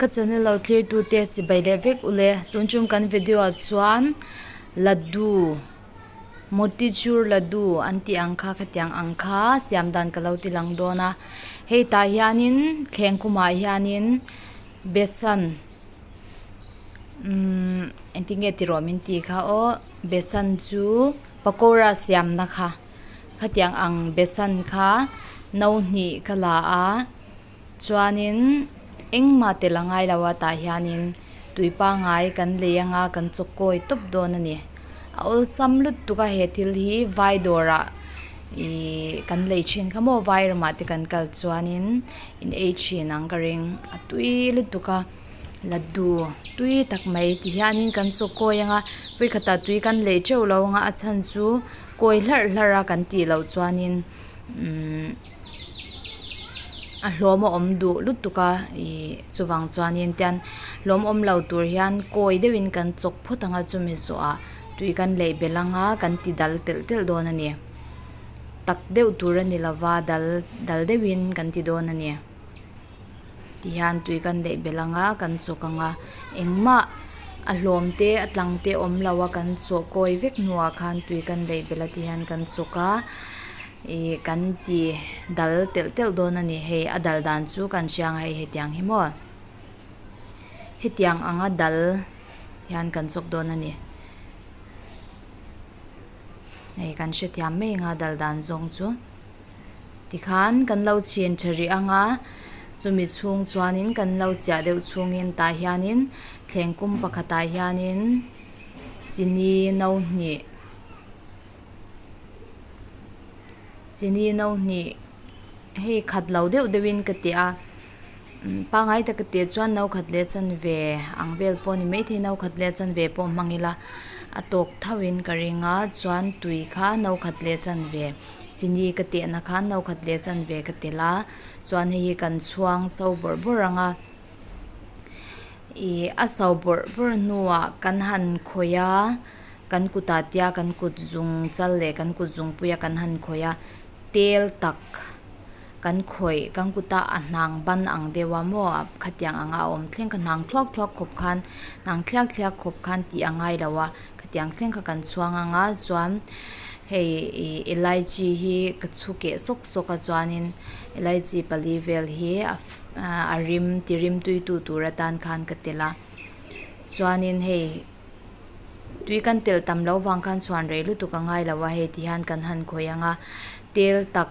Ka channel lo thlir tute chibai leh vek ule tun chung kan video ah chuan laddu motichur laddu an tih ang kha khatiang ang kha siam dan ka lo ti lang dawn a hei tah hianin thleng khumah hianin besan umm engtin nge ti rawh min tih kha aw besan chu pakora siamna kha khatiang ang besan kha no hnih ka la a. Chuanin engmah tel a ngai lo a tah hianin tui pangngai kan lei anga kan chaw kawi tawp dawn a ni. A awlsam lutuk a he thil hi vai dawrah ihh kan lei thin kha maw vai ramah te kan kal chuanin in ei thin ang ka ring a tui lutuk a laddu tui tak mai ti hianin kan chaw kawi anga vawikhatah tui kan lei teuh lo anga a chhan chu kawi hlarh hlarh a kan tih loh chuanin umm. A hlawm a awm duh lutuk a ih chuvang chuanin tian hlawm awm lo tur hian kawi deuhin kan chawk phawt ang a chumi zawhah tui kan leih belh ang a kan ti dal telh telh dawn a ni tak deuh tur a ni lova dal dal deuhin kan ti dawn a ni tihian tui kan leih belh ang a kan chawk ang a engmah a hlawm te a tlang te awm lo a kan chawh kawi vek hnuah khan tui kan leih belh a tihian kan chawk a. Ih kan ti dal telh telh dawn a ni hei a dal dan chu kan hria ang hei hetiang hi maw hetiang anga dal hian kan chawk dawn a ni hei kan hrethiam mai anga dal dan zawng chu tikhan kan lo chhin tha rih anga chumi chhung chuanin kan lo chiah deuh chhungin tah hianin thleng kum pakhatah hianin chini no hnih. Chini no hnih hei khat lo deuh deuhin ka ti a pangngai taka tih chuan no khat leh chanve ang vel pawh a ni maithei no khat leh chanve pawh hmang ila a tawk thauhin ka ring a chuan tui kha no khat leh chanve chini ka tehna khan no khat leh chanve ka telh a chuan hei hi kan chhuang so bawrh bawrh ang a ih a so bawrh bawrh hnuah kan han khawih a. Kan kutah tia kan kut zung chal leh kan kut zungpuia kan han khawih a, tel tak kan khawih kan kuta a hnang ban ang deuh a maw khatiang anga a awm thleng kha hnang thluak thluak khawp khan hnang thliak thliak khawp khan tih a ngai lo a khatiang thleng kha kan chhuang ang a chuan hei ih elaichi hi ka chhu keh sawk sawk a chuanin elaichi pali vel hi a rim ti rim tui tu tur atan khan ka telh a chuanin hei. Tui kan telh tam loh vang khan chhuan rei lutuk a ngai lo a, hei ti hian kan han khawih ang a, tel tak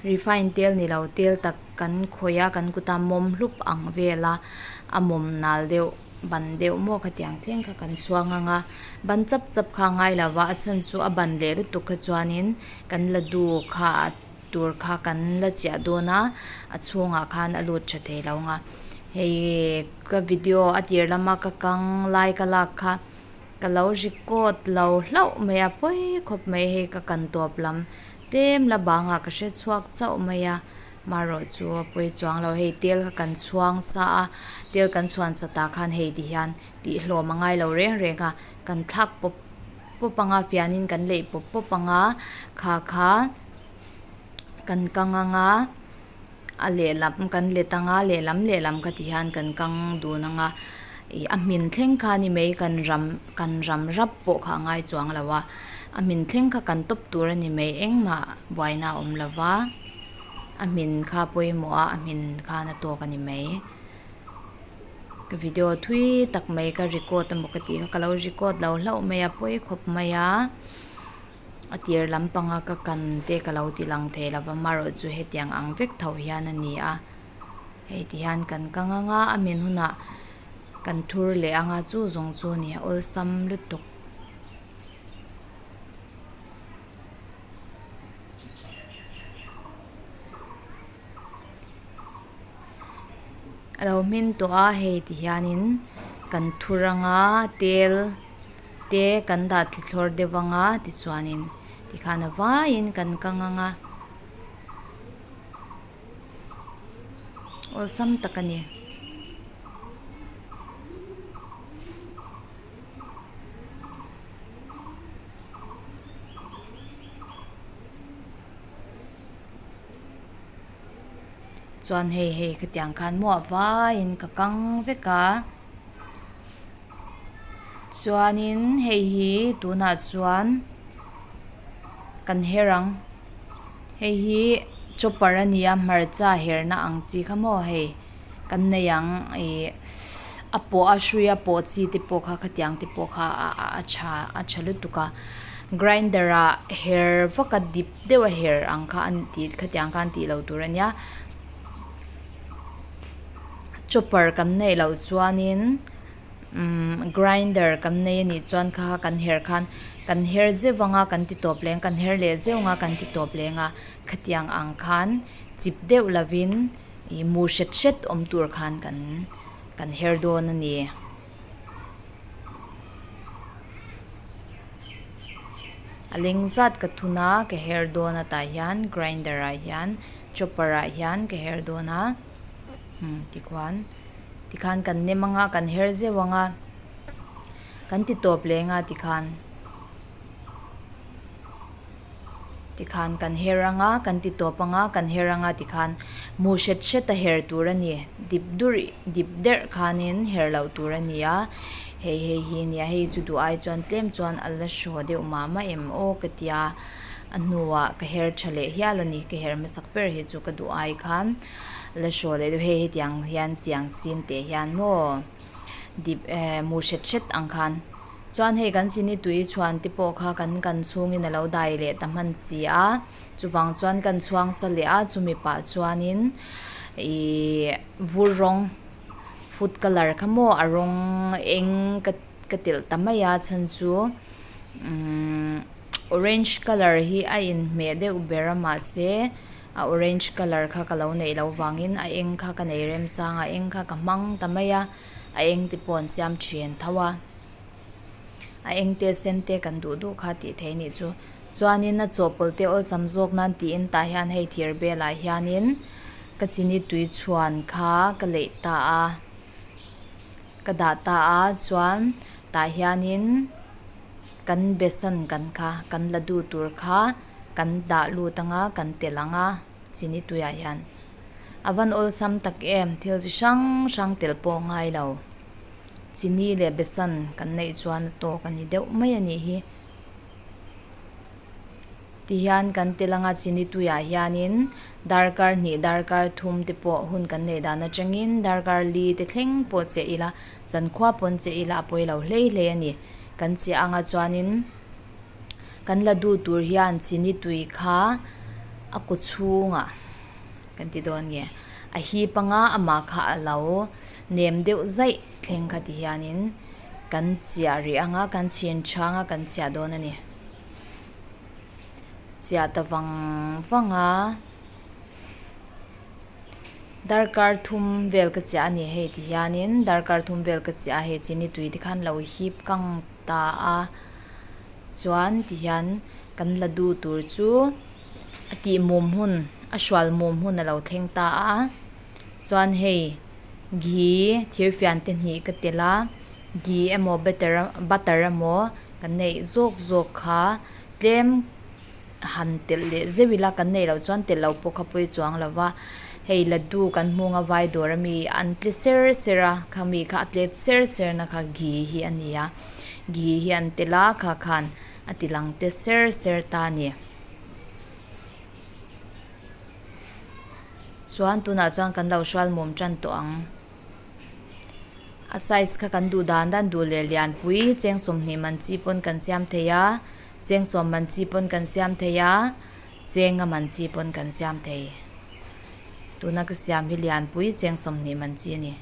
refine tel ni lo tel tak kan khawih a kan kuta mawm hlup ang vel a, a mawm nal deuh ban deuh maw khatiang thleng kha kan chhuang ang a, ban chap chap kha a ngai lo va a chhan chu a ban leh lutuk kha chuanin kan laddu kha a tur kha kan la chiah dawn a, a chhungah khan a lut tha thei lo ang a. Hei ka video a tir lama ka kang lai ka lak kha ka lo record lo hlauh mai a pawi khawp mai hei ka kan tawp lam tlem la bangah ka hre chhuak chauh mai a marawh chu a pawi chuang lo hei tel kha kan chhuang sa a tel kan chhuan sa tah khan hei ti hian tih hlawm a ngai lo reng reng a kan thlak pawp pawp anga fianin kan leih pawp pawp anga kha kha kan kang anga. A lehlam kan let anga lehlam lehlam kha ti hian kan kang dun anga ih a hmin thleng kha ni mai kan ram kan ram rap pawh kha a ngai chuang lo a a hmin thleng kha kan tawp tur a ni mai engmah buaina a awm lo va a hmin kha pawimawh a a hmin khan a tawk a ni mai ka video thui tak mai ka record emaw ka tih kha ka lo record lo hlauh mai a pawi khawp mai a. A tir lampanga ka kan te ka lo ti lang thei lova marawh chu hetiang ang vek tho hian a ni a hei ti hian kan kang anga a min hunah kan thur leh anga chu zawng chu a ni a awlsam lutuk. A lo hmin tawh a hei ti hianin kan thur anga tel te kan dah thlithlawr deuh anga tichuanin tikhan a vaiin kan kang anga awlsam tak a ni. Chuan hei hei khatiang khan maw a vaiin ka kang vek a. Chuanin hei hi tunah chuan kan her ang hei hi chopper a ni a hmarcha herna ang chi kha maw hei kan nei ang ih a pawh a hrui a pawh chi te pawh kha khatiang te pawh kha a tha a tha lutuk a grinder ah her vak a dip deuh a her ang kha an tih khatiang khan tih loh tur a nia. Chopper kan neih loh chuanin umm grinder kan nei a nih chuan kha kan her khan kan her zeuh anga kan ti tawp leng kan her leh zeuh anga kan ti tawp leng a khatiang ang khan chip deuh lovin ih mu hret hret awm tur khan kan kan her dawn a ni. A leng zat ka thun a ka her dawn a tah hian grinder ah hian chopper ah hian ka her dawn a umm tikhuan tikhan kan nem anga kan her zeuh anga kan ti tawp leng a tikhan tikhan kan her anga kan ti tawp anga kan her anga tikhan mu hret hret a her tur a ni dip dur dip derh khanin her loh tur a ni a hei hei hi a nia hei chu duh ai chuan tlem chuan a la hraw deuh mah mah em aw ka tia a hnuah ka her tha leh hial a ni ka her hmasak ber hi chu ka duh ai khan la hraw leh deuh hei hetiang hian tiang sin teh hian maw dip eh mu hret hret ang khan. Chuan hei kan chini tui chhuan te pawh kha kan kan chhungin a lo dai leh ta hman si a, chuvang chuan kan chhuang sa leh a, chumi pah chuanin ihh vur rawng food colour kha maw a rawng eng ka ka telh ta mai a chhan chu umm orange colour hi a inhmeh deuh ber a mahse a orange colour kha ka lo neih loh vangin a eng kha ka nei remchang a, a eng kha ka hmang ta mai a. A eng te pawh an siam thin tho a a eng te sen te kan duh duh kha tih theih anih chu chuanin a chawhpawlh te awlsam zawk nan tiin tah hian hei thir belah hianin ka chini tui chhuan kha ka leih ta a ka dah ta a chuan tah hianin kan besan kan kha kan la duh tur kha kan dah lut anga kan telh ang a chini tuiah hian. A van awlsam tak em thil chi hrang hrang tel pawh ngai lo chini leh besan kan neih chuan a tawk a ni deuh mai a nih hi tihian kan tel anga chini tuiah hianin darkar hnih darkar thum te pawh hun kan neih dan atangin darkar li te thleng pawh che ila zankhua pawn che ila a pawi lo hlei hlei a ni kan chiah anga chuanin. Kan la duh tur hian chini tui kha a kaw chhungah kan ti dawn nge a hip anga amah kha a lo nem deuh zaih thleng kha ti hianin kan chiah rih anga kan chhin tha anga kan chiah dawn a ni. Chiah ta vang vang a darkar thum vel ka chiah a ni hei ti hianin darkar thum vel ka chiah a hei chini tui te khan lo hip kang ta a. Chuan tihian kan la duh tur chu a tih mum hun a hrual mum hun a lo thleng ta a chuan hei ghee thir fian te hnih ka telh a ghee emaw better butter emaw kan neih zawk zawk kha tlem han telh leh zeuh ila kan neih loh chuan telh loh pawh kha pawi chuang lo va hei laddu kan hmung a vai dawr ami an tle ser ser a khami kha a tlet ser ser na kha ghee hi a ni a. Ghee hi an tel a kha khan a ti lang te ser ser ta a ni. Chuan tunah chuan kan lo hrual mum tan tawh ang. A size kha kan duh dan dan duh leh lianpui cheng sawmhnih man chi pawn kan siam thei a cheng sawm man chi pawn kan siam thei a cheng a man chi pawn kan siam thei. Tuna ka siam hi lianpui cheng 20 man chi a ni.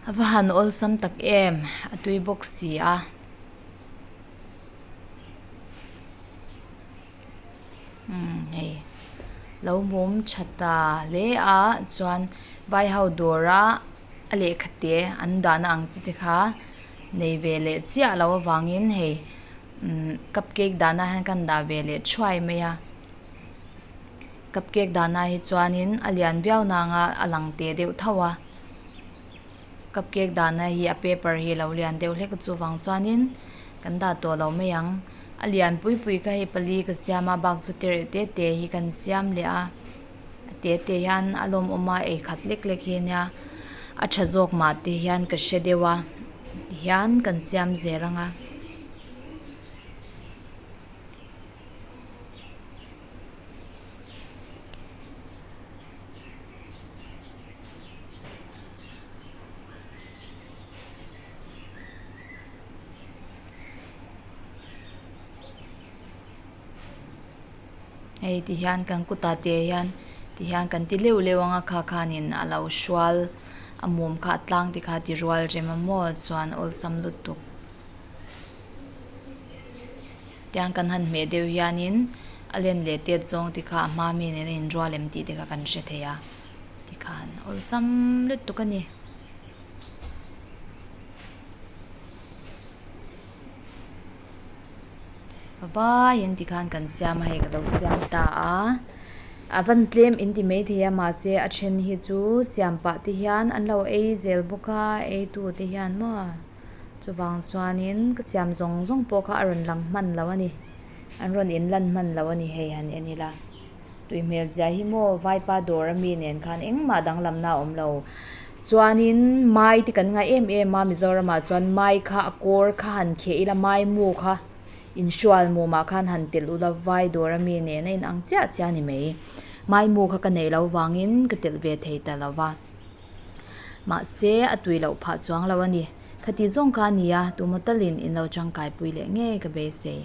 A va han awlsam tak em a tui bawk si a. Umm hei lo mum tha ta hle a chuan vai ho dawra a lehkha te an dahna ang chi te kha nei ve leh chiah loh avangin hei umm cup cake dahna hian kan dah ve leh thuai mai a. Cupcake dahna hi chuanin a lian viau nanga a lang teh deuh tho a cupcake dahna hi a paper hi a lo lian deuh hlek a chuvang chuanin kan dah tawh lo mai ang. A lian pui pui kha hei pali ka siam a bak chu te reuh te te hi kan siam leh a a te te hian a lawmawm a ei khat lek lek hi ania a tha zawk mah te hian ka hre deuh a tihian kan siam zel ang a. Hei ti hian kan kutah te hian ti hian kan ti leuh leuh ang a kha khanin a lo hrual a mum kha a tlang te kha a ti rual rem a maw chuan awlsam lutuk. Tiang kan han hmeh deuh hianin a len leh tet zawng te kha a hma mi nen a inrual em tih te kha kan hre thei a tikhan awlsam lutuk a ni. Vaiin tikhan kan siam a hei ka lo siam ta a a van tlem in ti maithei a mahse a then hi chu siam pah te hian an lo ei zel bawk a ei tu te hian maw. Chuvang chuanin ka siam zawng zawng pawh kha a rawn lang hman lo a ni. An rawn inlan hman lo a ni hei han en ila. Tui hmel zia hi maw Vaipa dawr ami nen khan engmah danglamna a awm lo. Chuanin mai te kan ngaih em em a Mizoramah chuan mai kha a kawr kha han kheh ila mai mu kha inhrual mumah khan han telh ula Vai dawr ami nen a inang chiah chiah a ni mai. Mai mu kha ka neih loh vangin ka telh ve thei ta lo va. Mahse, a tui loh phah chuang lo a ni. Khati zawng kha a ni a, tumaw talin in lo tangkaipui leh ngei ka beisei.